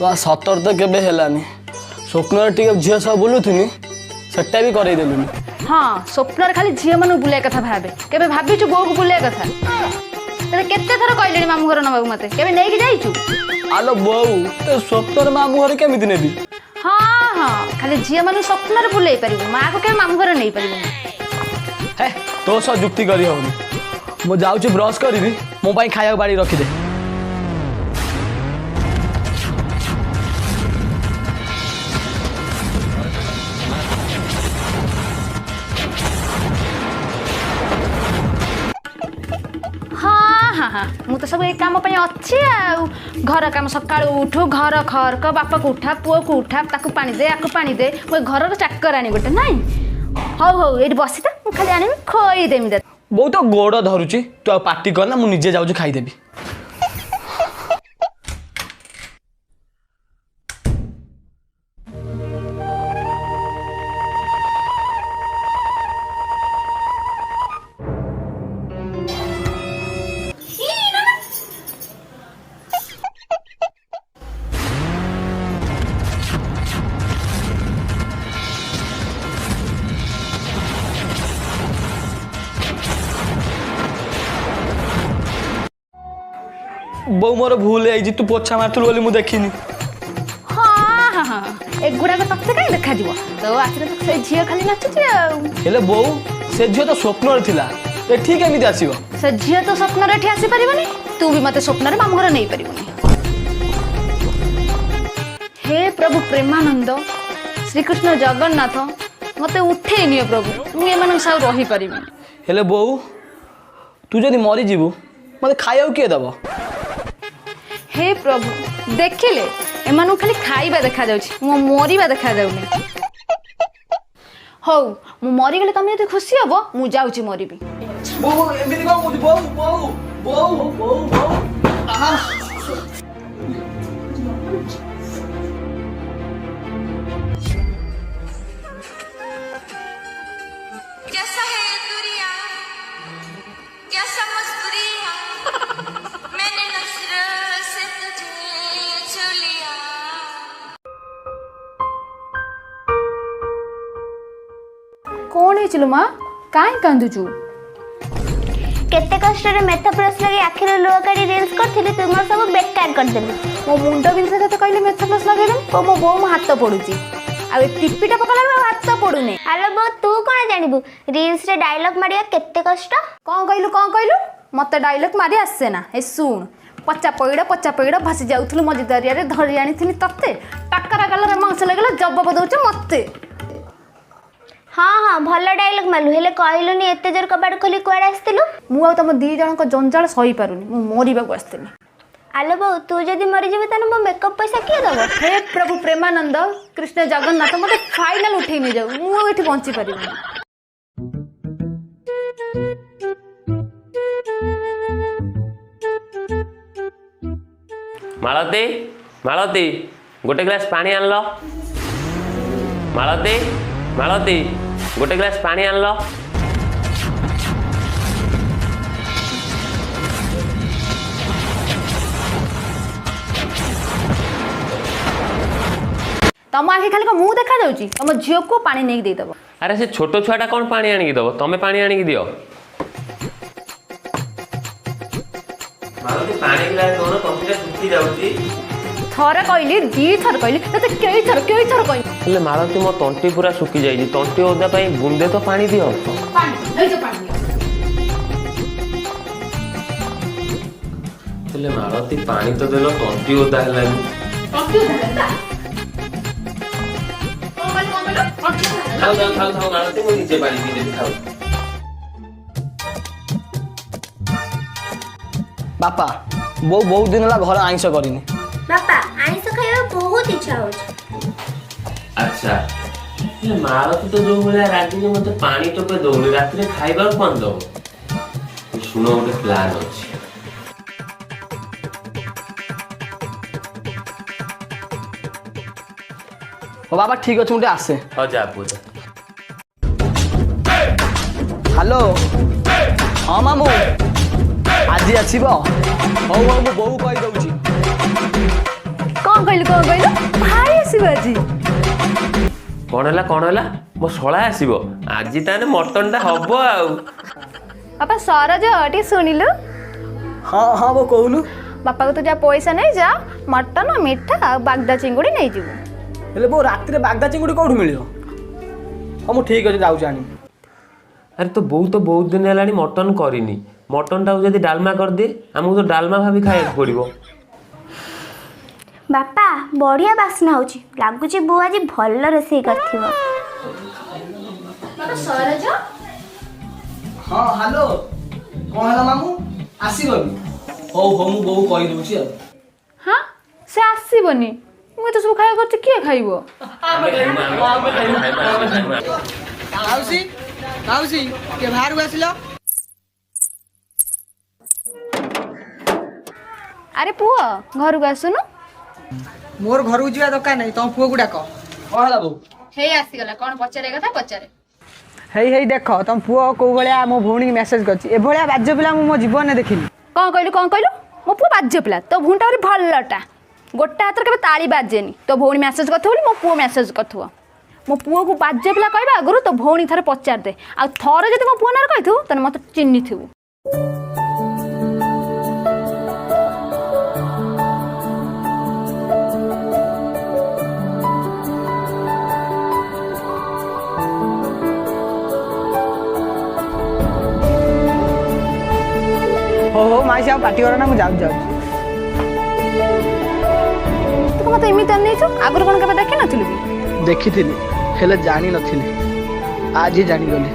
ସତର ତ କେବେ ହେଲାନି। ସ୍ୱପ୍ନରେ ଟିକେ ଝିଅ ସହ ବୁଲୁଥିନି, ସେଟା ବି କରେଇ ଦେଲୁନି। ହଁ, ସ୍ୱପ୍ନରେ ଖାଲି ଝିଅମାନଙ୍କୁ ବୁଲିବା କଥା ଭାବେ। କେବେ ଭାବିଛୁ ବୋଉକୁ ବୁଲିବା କଥା? ତତେ କେତେ ଥର କହିଲେଣି ମାମୁଁ ଘର ନବାକୁ, ମତେ କେବେ ନେଇକି ଯାଇଛୁ? ଆଲୋ ବୋଉ, ତ ସ୍ୱପ୍ନରେ ମାମୁଁ ଘରେ କେମିତି ନେବି? ହଁ ହଁ, ଖାଲି ଝିଅମାନଙ୍କୁ ସ୍ୱପ୍ନରେ ବୁଲେଇ ପାରିବୁ, ମାଆକୁ କେବେ ମାମୁଁ ଘରେ ନେଇପାରିବୁନି। ହେ, ତୋ ସହ ଯୁକ୍ତି କରି ହଉନି। ମୁଁ ଯାଉଛି ବ୍ରଶ କରିବି, ମୋ ପାଇଁ ଖାଇବାକୁ ବାଡ଼ି ରଖିଦେ। ହଁ ହଁ ହଁ, ମୁଁ ତ ସବୁ ଏଇ କାମ ପାଇଁ ଅଛି। ଆଉ ଘର କାମ, ସକାଳୁ ଉଠୁ ଘର ଖରକ, ବାପାକୁ ଉଠା, ପୁଅକୁ ଉଠା, ତାକୁ ପାଣି ଦେ, ଆକୁ ପାଣି ଦେ। ମୁଁ ଏ ଘରର ଚାକରାଣୀ ଗୋଟେ ନାଇଁ? ହଉ ହଉ, ଏଇଠି ବସିଥା, ମୁଁ ଖାଲି ଆଣିବି, ଖୋଇଦେମି ତତେ। ବୋଉ, ତ ଗୋଡ଼ ଧରୁଛି, ତୁ ଆଉ ପାଟି କରନା, ମୁଁ ନିଜେ ଯାଉଛି ଖାଇଦେବି। ବୋଉ, ମୋର ଭୁଲ ହେଇଛି। ତୁ ପୋଛା ମାରୁଥିଲୁ ବୋଲି ମୁଁ ଦେଖିନି। ହଁ ହଁ ହଁ, ଏଗୁଡ଼ାକ ତତେ କାହିଁ ଦେଖାଯିବ? ତୋ ଆଖିରେ ତ ସେ ଝିଅ ଖାଲି ନାଚୁଛି ଆଉ। ହେଲେ ବୋଉ, ସେ ଝିଅ ତ ସ୍ୱପ୍ନରେ ଥିଲା, ଏଠି କେମିତି ଆସିବ? ସେ ଝିଅ ତ ସ୍ୱପ୍ନରେ ଏଠି ଆସିପାରିବନି, ତୁ ବି ମତେ ସ୍ୱପ୍ନରେ ମାମୁଁ ଘରେ ନେଇପାରିବୁନି। ହେ ପ୍ରଭୁ ପ୍ରେମାନନ୍ଦ ଶ୍ରୀକୃଷ୍ଣ ଜଗନ୍ନାଥ, ମତେ ଉଠେଇ ନିଅ ପ୍ରଭୁ, ମୁଁ ଏମାନଙ୍କ ସହ ରହିପାରିବିନି। ହେଲେ ବୋଉ, ତୁ ଯଦି ମରିଯିବୁ, ମତେ ଖାଇବାକୁ କିଏ ଦବ? ହେ ପ୍ରଭୁ, ଦେଖିଲେ, ଏମାନଙ୍କୁ ଖାଲି ଖାଇବା ଦେଖାଯାଉଛି, ମୋ ମରିବା ଦେଖାଯାଉନି। ହଉ, ମୁଁ ମରିଗଲେ ତମେ ଯଦି ଖୁସି ହବ, ମୁଁ ଯାଉଛି ମରିବି। ବୋଉ, ଏମିତି କଣ କହୁଛୁ? ବୋଉ, ବୋଉ, ବୋଉ, ବୋଉ, ବୋଉ, ଆହା। कैसा है दुनिया, कैसा मजदूरिया, मैंने नजर से तुझे छू लिया। କଣ ହେଇଛି ଲୋ ମା? କାହିଁ କାନ୍ଦୁଛୁ? କେତେ କଷ୍ଟରେ ମେଥପ୍ଲସ୍ ଲଗେଇ ଆଖିରୁ ଲୁହ କାଢି ରିଲ୍ସ କରିଥିଲି, ତୁ ମୋର ସବୁ ବେକାର କରିଦେଲୁ। ମୋ ମୁଣ୍ଡ ବିନ୍ଧୁଥିଲା, ତତେ କହିଲି ମେଥପ୍ଲସ୍ ଲଗେଇଦେନି, କହ ମୋ ବୋଉ ମୋ ହାତ ପୋଡୁଛି। ଆଉ ଏ ଟିପିଟା ପକେଇଲା ବେଳକୁ ଆଉ ହାତ ପୋଡୁନି। ଆଲୋ ବୋଉ, ତୁ କଣ ଜାଣିବୁ ରିଲ୍ସରେ ଡାଇଲଗ ମାରିବା କେତେ କଷ୍ଟ? କଣ କହିଲୁ, କଣ କହିଲୁ? ମତେ ଡାଇଲଗ ମାରି ଆସେ ନା? ଏ ଶୁଣ। ପଚା ପଇଡ଼, ପଚା ପଇଡ଼, ଭାସି ଯାଉଥିଲୁ ମଝି ଦରିଆରେ, ଧରି ଆଣିଥିଲି ତତେ। ଟାକରା ଗାଲରେ ମାଂସ ଲାଗିଲା, ଜବାବ ଦଉଛୁ ମତେ। ହଁ ହଁ, ଭଲ ଡାଇଲଗ ମାରିଲୁ, ହେଲେ କହିଲୁନି ଏତେ ଜୋର କବାଟ ଖୋଲି କୁଆଡ଼େ ଆସିଥିଲୁ? ମୁଁ ଆଉ ତମ ଦି ଜଣଙ୍କ ଜଞ୍ଜାଳ ସହିପାରୁନି, ମୁଁ ମରିବାକୁ ଆସିଥିଲି। ଆଲୋ ବୋଉ, ତୁ ଯଦି ମରିଯିବୁ, ତାହେଲେ ମୋ ମେକଅପ୍ ପଇସା କିଏ ଦବ? ହେ ପ୍ରଭୁ ପ୍ରେମାନନ୍ଦ କୃଷ୍ଣ ଜଗନ୍ନାଥ, ମତେ ଫାଇନାଲ ଉଠେଇ ନେଇଯାଉ, ମୁଁ ଆଉ ଏଠି ବଞ୍ଚି ପାରିବିନି। ମାଳତୀ, ମାଳତୀ, ଗୋଟେ ଗ୍ଲାସ୍ ପାଣି ଆଣିଲ। ମାଳତୀ, ମାଳତୀ, ଗୋଟେ ଗ୍ଲାସ୍ ପାଣି ଆଣିଲ। ତମ ଆଖି ଖାଲି କଣ ମୁଁ ଦେଖାଯାଉଛି? ତମ ଝିଅକୁ ପାଣି ନେଇକି ଦେଇଦବ। ଆରେ, ସେ ଛୋଟ ଛୁଆଟା କ'ଣ ପାଣି ଆଣିକି ଦବ? ତମେ ପାଣି ଆଣିକି ଦିଅ। ମାଳତୀ, ପାଣି ଗ୍ଲାସ୍ ଦଉନ, ତଣ୍ଟିଟା ଶୁଖି ଯାଉଛି। ଥରେ କହିଲି, ଦି ଥର କହିଲି, ତତେ କେଇ ଥର କେଇ ଥର କହିଲି? ହେଲେ ମାଳତୀ, ମୋ ତଣ୍ଟି ପୁରା ଶୁଖି ଯାଇଛି। ତଣ୍ଟି ଓଦା ପାଇଁ ବୁନ୍ଦେ ତ ପାଣି ଦିଅ। ପାଣି ନେଇଯାଅ, ପାଣି ନିଅ। ହେଲେ ମାଳତୀ, ପାଣି ତ ଦେଲ, ତଣ୍ଟି ଓଦା ହେଲାନି। ତଣ୍ଟି ଓଦା ହେଲା ତ? କଣ କହିଲୁ, କଣ କହିଲୁ? ତଣ୍ଟି ଓଦା ହେଲା? ଥାଉ ଥାଉ ଥାଉ ଥାଉ ମାଳତୀ, ମୁଁ ନିଜେ ପାଣି ପିଇଦେବି, ଥାଉ। ବାପା, ବୋଉ ବହୁତ ଦିନ ହେଲା ଘରେ ଆଇଁଷ କରିନି। ବାପା, ଆଇଁଷ ଖାଇବାକୁ ବହୁତ ଇଚ୍ଛା ହଉଛି। ଆଚ୍ଛା, ହେଲେ ମାଳତୀ ତ ଯୋଉ ଭଳିଆ ରାଗିକି ମତେ ପାଣି ଟୋପେ ଦଉନି, ରାତିରେ ଖାଇବାକୁ କଣ ଦବ? ଶୁଣ, ଗୋଟେ ପ୍ଲାନ୍ ଅଛି। ହଉ ବାବା, ଠିକ ଅଛି, ମୁଁ ଟିକେ ଆସେ। ହଉ ଯା ପୁଅ, ଯା। ହ୍ୟାଲୋ, ହଁ ମାମୁଁ, ଆଜି ଆସିବ? ହଉ ହଉ, ମୁଁ ବୋଉ କହିଦଉଛି। କ'ଣ କହିଲୁ, କ'ଣ କହିଲୁ? ଭାଇ ଆସିବ ଆଜି। କ'ଣ ହେଲା, କ'ଣ ହେଲା? ମୋ ଶଳା ଆସିବ ଆଜି? ତାହେଲେ ମଟନଟା ହବ ଆଉ। ବାପା, ସରୋଜ, ଟିକେ ଶୁଣିଲୁ? ହଁ ହଁ ବୋଉ, କହୁନୁ। ବାପାକୁ ତୁ ଯା, ପଇସା ନେଇଯା, ମଟନ, ମିଠା ଆଉ ବାଗଦା ଚିଙ୍ଗୁଡ଼ି ନେଇଯିବୁ। ହେଲେ ବୋଉ, ରାତିରେ ବାଗଦା ଚିଙ୍ଗୁଡ଼ି କୋଉଠୁ ମିଳିବ? ହଁ, ମୁଁ ଠିକ୍ ଅଛି, ଯାଉଛି ଆଣିବି। ଆରେ, ତୋ ବୋଉ ତ ବହୁତ ଦିନ ହେଲାଣି ମଟନ କରିନି। ମଟନଟାକୁ ଯଦି ଡାଲମା କରିଦିଏ, ଆମକୁ ତ ଡାଲମା ଭାବି ଖାଇବାକୁ ପଡ଼ିବ। ବାପା, ବଢିଆ ବାସ୍ନା ହଉଛି। ଲାଗୁଛି ବୋଉ ଆଜି ଭଲ ରୋଷେଇ କରିଥିବ। ବାପା, ସରୋଜ। ହଁ, ହ୍ୟାଲୋ, କ'ଣ ହେଲା ମାମୁଁ? ଆସିବନି? ହଉ ହଉ, ମୁଁ ବୋଉ କହିଦେଉଛି ଆଉ। ହଁ, ସେ ଆସିବନି। ମୁଁ ଏତେ ସବୁ ଖାଇବା କରୁଛି, କିଏ ଖାଇବ? ମାଉସୀ, ମାଉସୀ, ଟିକେ ବାହାରକୁ ଆସିଲ। ଆରେ ପୁଅ, ଘରକୁ ଆସୁନୁ। ମୋର ଘରକୁ ଯିବା ଦରକାର ନାହିଁ। ତମ ପୁଅକୁ ଡାକ। କ'ଣ ହେଲା ବୋଉ? ହେଇ, ଆସିଗଲା। କ'ଣ ପଚାରେ କଥା ପଚାରେ। ହେଇ ହେଇ, ଦେଖ ତମ ପୁଅ କୋଉ ଭଳିଆ ମୋ ଭଉଣୀକି ମେସେଜ କରିଛି। ଏଭଳିଆ ବାଜ୍ୟ ପିଲା ମୁଁ ମୋ ଜୀବନରେ ଦେଖିନି। କ'ଣ କହିଲୁ, କ'ଣ କହିଲୁ? ମୋ ପୁଅ ବାଜ୍ୟ ପିଲା? ତୋ ଭଉଣୀଟା ଭାରି ଭଲଟା। ଗୋଟେ ହାତରେ କେବେ ତାଳି ବାଜେନି। ତୋ ଭଉଣୀ ମେସେଜ କରିଥିବ ବୋଲି ମୋ ପୁଅ ମେସେଜ କରିଥିବ। ମୋ ପୁଅକୁ ବାଜ୍ୟ ପିଲା କହିବା ଆଗରୁ ତୋ ଭଉଣୀ ଥରେ ପଚାରିଦେ। ଆଉ ଥରେ ଯଦି ମୋ ପୁଅ ନାଁରେ କହିଥିବୁ, ତାହେଲେ ମୋତେ ଚିହ୍ନିଥିବୁ। ହଉ ହଉ ମାଉସୀ, ଆଉ ପାଟି କର ନା। ମୁଁ ଯାଉଛି, ଯାଉଛି। ତୁ ମୋତେ ଏମିତି ଅନେଇଛୁ? ଆଗରୁ କ'ଣ କେବେ ଦେଖିନଥିଲୁ କି? ଦେଖିଥିଲି, ହେଲେ ଜାଣିନଥିଲି। ଆଜି ଜାଣିଗଲି।